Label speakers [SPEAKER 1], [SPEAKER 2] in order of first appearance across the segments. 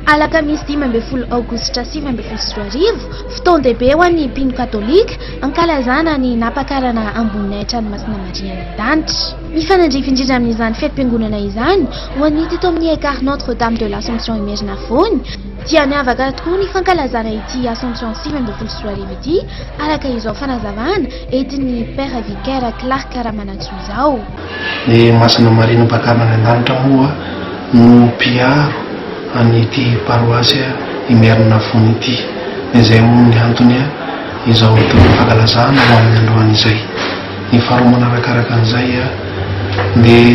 [SPEAKER 1] Alakamisy 15 aogositra 2019, fotoan-dehibe ho an'ny mpino katolika, ankalazana ny nampakarana amboninahitra an'i Masina Maria any an-danitra. Mifanandrify indrindra amin'izany fetim-piangonana izany, ho an'ny teto amin'ny Ekar Notre Dame de l'Assomption Imerinafoany, dia niavaka tokoa ny fankalazana ity Assomption 2019 ity, araka izao fanazavana entin'ny Père Vicaire Clark Ramanantsoa izao.
[SPEAKER 2] Ny Masina Maria Nampakarina any An-danitra moa no mpiaro an'ity paroasy Imerinavony ity. Izay moa ny antony izao atao hoe fankalazana ho amin'ny androany izay. Ny faharoa manarakaraka an'izay dia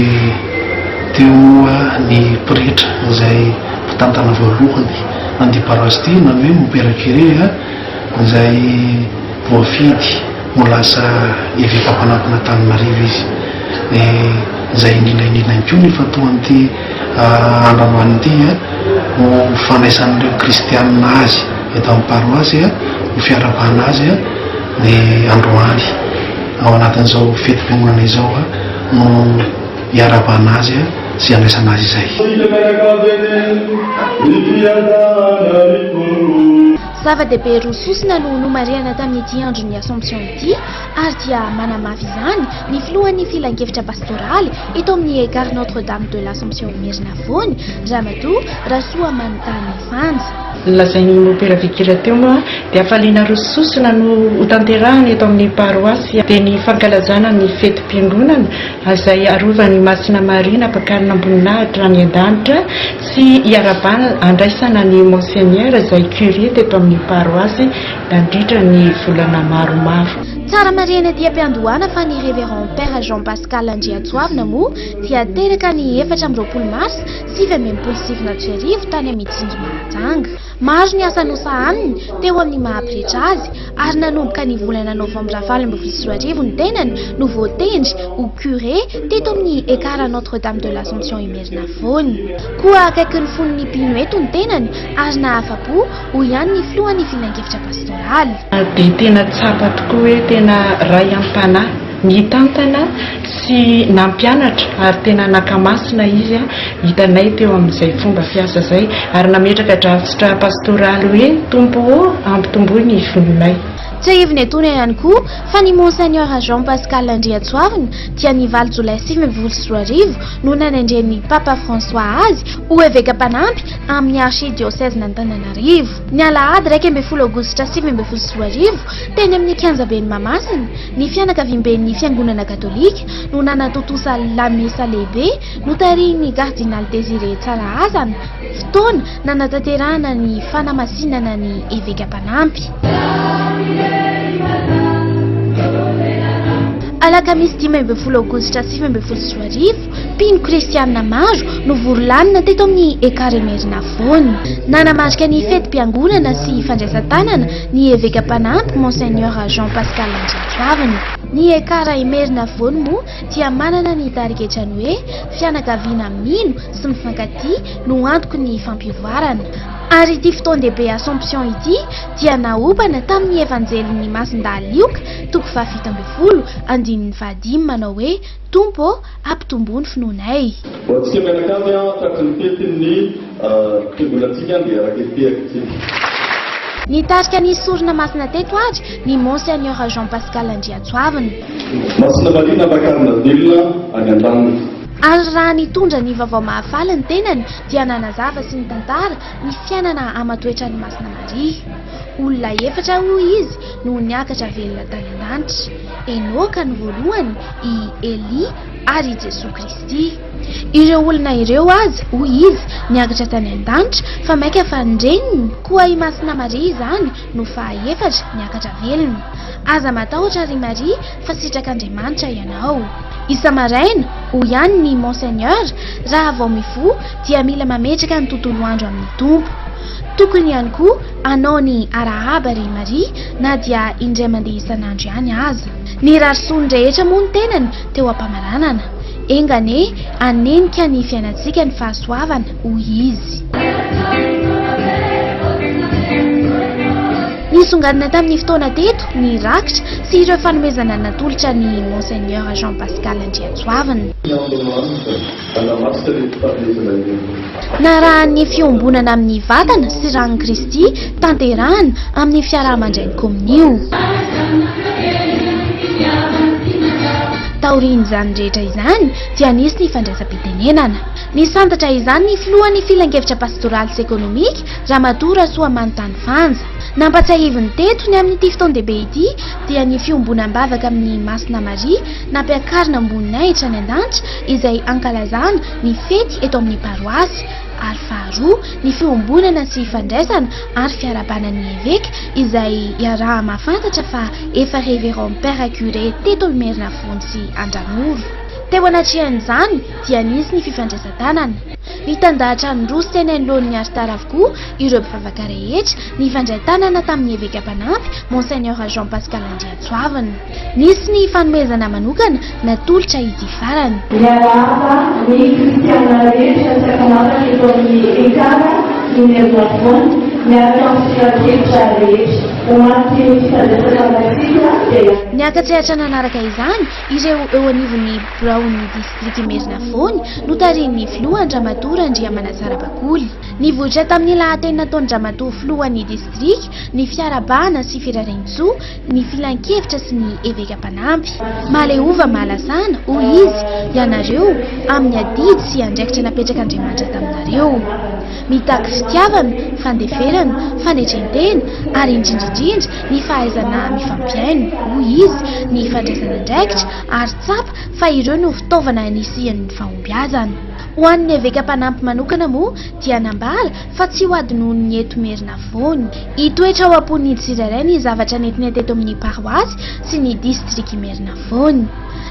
[SPEAKER 2] teo moa ny pretra izay mpitantana voalohany an'ity paroasy ity na ny hoe Mompera Curé izay voafidy ho lasa eveka mpanampin'Antananarivo izy. Dia izay indrindra indrindra ihany koa no ifantohan'ity andro androany ity ho fandraisan'ireo kristianina azy eto amin'ny paroasy, ho fiarahabana azy ny androany. Ao anatin'izao fetim-piangonana izao no iarahabana azy sy andraisana azy izay.
[SPEAKER 1] Zava-dehibe roa sosona no nomarihana tamin'ity andron'ny Assomption ity ary dia manamafy izany ny filohan'ny filankevitra pastoraly eto amin'ny Ekar Notre Dame de l'Assomption Imerinavony, Ramatoa Rasoamanontany Fanja.
[SPEAKER 3] Ny lazain'i Mopera Vikira teo moa dia hafaliana roa sosona no hotanterahina eto amin'ny paroasy dia ny fankalazana ny fetim-piangonana izay arovan'i Masina Maria nampakarina am-boninahitra any an-danitra sy hiarahabana handraisana ny Monseigneur izay Curé teto amin'ny paroasy nandritra ny volana maromaro.
[SPEAKER 1] Tsara marihina ety am-piandohana fa ny Révérend Père Jean Pascal Andriantsoavina moa dia teraka ny 24 marsa 1969 tany Mitsinjo Mahajanga. Maro ny asa nosahaniny teo amin'ny maha pretra azy ary nanomboka ny volana novambra 2018 ny tenany no voatendry ho curé teto amin'ny Ekar Notre Dame de l'Assomption Imerinavony. Koa akaikin'ny fon'ny mpino eto ny tenany ary nahafa-po, hoy ihany ny filohan'ny filankevitra pastoraly.
[SPEAKER 3] Dia tena tsapa tokoa hoe tena ray am-panahy nitantana sy nampianatra ary tena nakamasina izy hitanay teo amin'izay fomba fiasa izay ary nametraka drafitra pastoraly hoe Tompo ô ampitomboy ny finoanay.
[SPEAKER 1] Tsiahivina etoana ihany koa fa ny Monseigneur Jean Pascal Andriantsoavina dia ny valo jolay 2019 no nanendren'ny Papa François azy ho eveka mpanampy amin'ny Archidiocèse-n'Antananarivo. Ny alahady 11 aogositra 2019, teny amin'ny kianjaben'i Mahamasina, ny fianakaviamben'ny Fiangonana Katolika no nanatontosa lamesa lehibe notarihin'ny Kardinaly Désiré Tsarahazana, fotoana nanatanterahana ny fanamasinana ny eveka mpanampy. Alakamisy 15 aogositra 2019, mpino kristianina maro no vory lanona teto amin'ny Ekar Imerinavony. Nanamarika ny fetim-piangonana sy fandraisan-tanana ny eveka mpanampy Monseigneur Jean Pascal Andriantoavina. Ny Ekar Imerinavony moa dia manana ny tarigetrany hoe fianakaviana mino sy mifankatia no antoky ny fampivoarana. Ary ity fotoan-dehibe Assomption ity dia naompana tamin'ny Evanjelin'i Masindahy Lioka toko faha-17 andininy fahadimy manao hoe Tompo ô, ampitomboa ny finoanay.
[SPEAKER 4] Ho antsika mianakavy tratry ny fetin'ny fiangonantsika dia hiaraka hitehaka isika.
[SPEAKER 1] Nitarika ny sorona masina teto ary ny Monseigneur Jean Pascal Andriantsoavina.
[SPEAKER 4] Masina Maria nampakarina velona any an-danitra.
[SPEAKER 1] Ary raha nitondra ny vaovao mahafaly ny tenany dia nanazava sy nitantara ny fiainana aman-toetran'i Masina Maria. Olona efatra hoy izy no niakatra velona tany an-danitra. Enoka no voalohany, i Elia ary i Jesoa Kristy. Ireo olona ireo aza, hoy izy, niakatra tany an-danitra fa mainka fa ny reniny, koa i Masina Maria izany no fahaefatra niakatra velona. Aza matahotra ry Maria fa sitrak'Andriamanitra ianao. Isa-maraina, hoy ihany ny Monseigneur, raha vao mifoha dia mila mametraka ny tontolo andro amin'ny Tompo. Tokony ihany koa hanao ny arahaba ry Maria na dia indray mandeha isan'andro ihany aza. Nirary soa ny rehetra moa ny tenany teo am-pamaranana. Enga anie hanenika ny fiainantsika ny fahasoavana, hoy izy. Nisongadina tamin'ny fotoana teto ny rakitra sy ireo fanomezana natolotra ny Monseigneur Jean Pascal Andriantsoavina. Narahan'ny fiombonana amin'ny vatana sy ran'i Kristy tanterahana amin'ny fiaraha-mandray ny komonio. Taorian'izany rehetra izany dia nisy ny fandraisam-pitenenana. Nisantatra izany ny filohan'ny filankevitra pastoraly sy ekonomika, Ramatoa Rasoamanontany Fanja. Nampatsiahiviny teto ny amin'ity fotoan-dehibe ity dia ny fiombonam-bavaka amin'i Masina Maria nampiakarina am-boninahitra any an-danitra izay ankalazana ny fety eto amin'ny paroasy ary faharoa ny fiombonana sy fandraisana ary fiarahabana ny eveka izay iaraha-mahafantatra fa efa Révérend Père Curé teto Imerinafoany sy Andranoro. Teo anatrehan'izany dia nisy ny fifandraisan-tanana. Nitandahatra niroso teny anoloan'ny alitara avokoa ireo mpivavaka rehetra nifandray tanana tamin'ny eveka mpanampy Monseigneur Jean Pascal Andriantsoavina. Nisy ny fanomezana manokana natolotra ity farany.
[SPEAKER 5] Miarahaba ny kristiana rehetra tsy ankanavaka eto amin'ny Ekar Imerinafoana miaraka amin'ny filankevitra rehetra. Omaly teny fifandraisana tamintsika dia.
[SPEAKER 1] Niaka-tsehatra nanaraka izany ireo eo anivon'ny biraon'ny distrika Imerinafoana notarihin'ny filoha Andriamatoa Randriamanatsara Bakoly. Nivoitra tamin'ny lahateny nataon-dRamatoa filohan'ny distrika ny fiarahabana sy firarian-tsoa ny filankevitra sy ny eveka mpanampy. Mahaleova mahalasana, hoy izy, ianareo amin'ny adidy sy andraikitra napetrak'Andriamanitra taminareo. Mitaky fitiavana, fandeferana, fanetren-tena ary indrindra indrindra ny fahaizana mifampihaino, hoy izy, ny fandraisana andraikitra ary tsapa fa ireo no fitaovana nisian'ny fahombiazana. Ho an'ny eveka mpanampy manokana moa dia nambara fa tsy ho adinoin'ny eto Merinafoany. Hitoetra ao am-pon'ny tsirairay ny zavatra nentinay teto amin'ny paroasy sy ny distrik'Imerinafoany.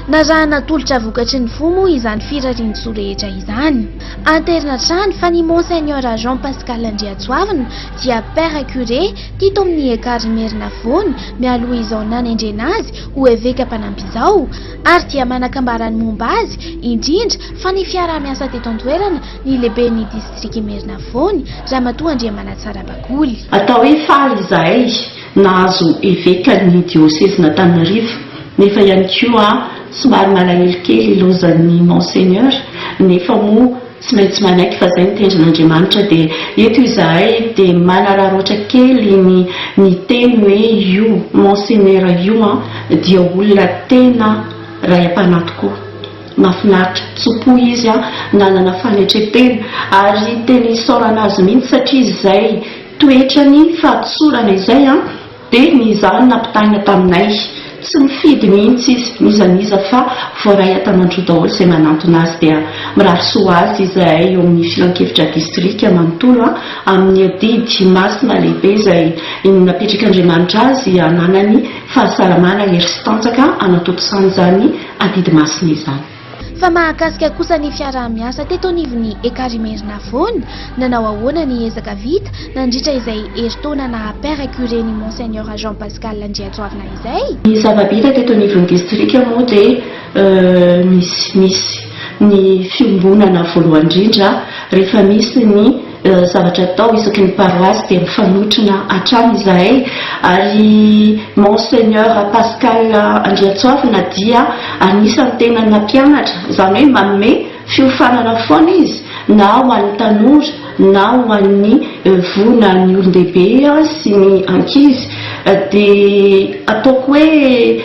[SPEAKER 1] Narahana tolotra vokatry ny fo moa izany firarian-tsoa rehetra izany. Anterina hatrany fa ny Monseigneur Jean Pascal Andriantsoavina dia Père Curé tito amin'ny Ekar Imerinafoany mialoha izao nanendrena azy ho eveka mpanampy izao ary dia manan-kambara ny momba azy indrindra fa ny fiaraha-miasa teto an-toerana ny lehiben'ny distrik'Imerinafoany, Ramatoa Andriamanatsara Bakoly.
[SPEAKER 6] Atao hoe faly izahay nahazo evekan'ny diosezin'Antananarivo nefa ihany koa somary malahelo kely ilaozan'ny Monseigneur nefa moa tsy maintsy manaiky fa izay no tendrin'Andriamanitra dia eto izahay dia manararaotra kely ny ny teny hoe io Monseigneur io an dia olona tena ray am-panahy tokoa. Mahafinaritra, tso-po izy an, nanana fanetren-tena ary tena isaorana azy mihitsy satria izay toetrany fahatsorana izay an dia ny izany nampitaina taminay. Tsy mifidy mihitsy izy n'iza n'iza fa voaray an-tanan-droa daholo izay manantona azy dia mirary soa azy izahay eo amin'ny filankevitra distrika manontolo an amin'ny adidy masina lehibe izay napetrak'Andriamanitra azy hananany fahasalamana hery sy tanjaka hanatontosany izany adidy masina izany.
[SPEAKER 1] Fa mahakasika kosa ny fiaraha-miasa teto anivon'ny Ekar Imerinafoana, nanao ahoana ny ezaka vita nandritra izay herintaona naha Père Curé ny Monseigneur Jean Pascal Andriantsoavina izay?
[SPEAKER 6] Ny zava-bita teto anivon'ny distrika moa dia misy misy ny fiombonana voalohany indrindra rehefa misy ny zavatra atao isaky ny paroasy dia mifanotrona hatrany izahay ary Monseigneur Pascal Andriantsoavina dia anisan'ny tena nampianatra, izany hoe manome fiofanana foana izy na ho an'ny tanora na ho an'ny voa na ny olon-dehibe sy ny ankizy dia ataoko hoe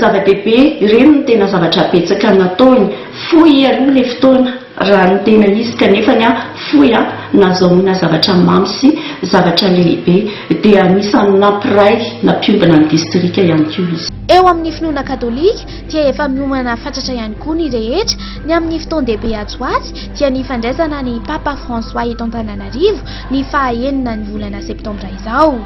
[SPEAKER 6] zava-dehibe ireny no tena zavatra betsaka nataony, fohy aloha ilay fotoana. Raha ny tena izy kanefa ny ahy fohy aho nazahoana zavatra mamy sy zavatra lehibe dia anisan'ny nampiray nampiombona ny distrika ihany koa izy.
[SPEAKER 1] Eo amin'ny finoana katolika dia efa miomana fatratra ihany koa ny rehetra ny amin'ny fotoan-dehibe atsy ho atsy dia ny fandraisana ny Papa François eto Antananarivo ny faha enina ny volana septambra izao.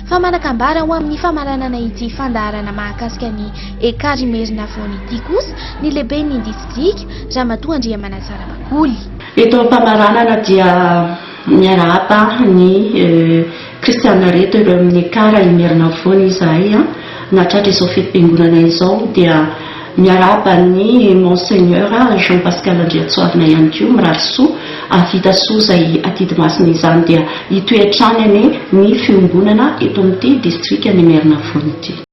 [SPEAKER 1] Fa manan-kambara ho amin'ny famaranana ity fandaharana mahakasika ny Ekar Imerinafoana ity kosa ny lehiben'ny distrika, Ramatoa Andriamanatsara Bakoly.
[SPEAKER 6] Eto am-pamaranana dia miarahaba ny kristiana rehetra ireo amin'ny Ekar Imerinafoana izahay nahatratra izao fetim-piangonana izao dia. Miarahaba ny Monseigneur Jean Pascal Andriantsoavina ihany koa, mirary soa hahavita soa izay adidy masina izany dia hitohy hatrany anie ny fiombonana eto amin'ity distrikan'Imerinafoana ity.